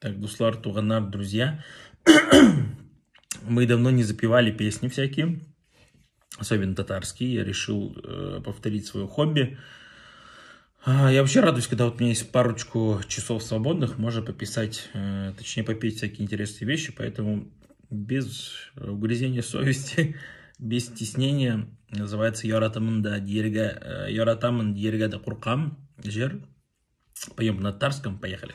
Так, дуслар, туганнар, друзья. Мы давно не запевали песни всякие, особенно татарские. Я решил повторить свое хобби. Я вообще радуюсь, когда вот у меня есть парочку часов свободных, можно пописать, точнее попеть всякие интересные вещи, поэтому без угрызения совести, без стеснения, называется «Яратамын да дияргә, яратамын дияргә дә куркам» җыр. Поем на татарском, поехали.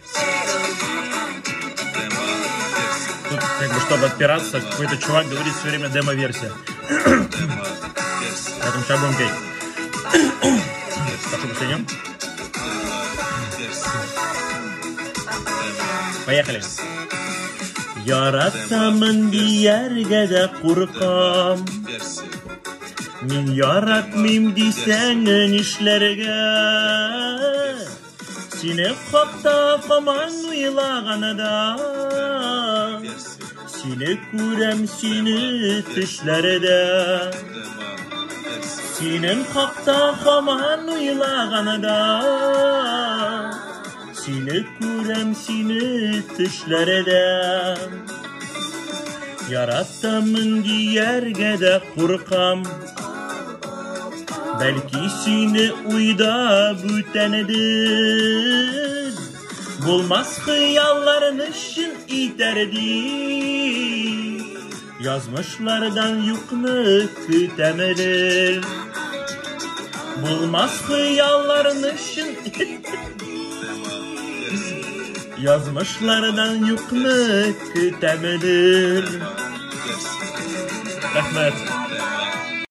Тут, как бы, чтобы отпираться, какой-то чувак говорит все время демо-версия. Поэтому сейчас будем петь. Прошу прощения. Поехали. Яратамын дияргә дә куркам. Мин яратмыйм дисәң нишләргә? Сине хакта һаман уйлаганда, сине күрәм сине төшләрдә. Синең хакта һаман уйлаганда, сине күрәм сине төшләрдә. Яратамын дияргә дә куркам. Бәлки сине уйда бүтәнедер. Булмас хыялларны чын итәр дип, язмышлардан юкны көтәмедер. Булмас хыялларны чын язмышлардан юкны көтәмедер. Рәхмәт.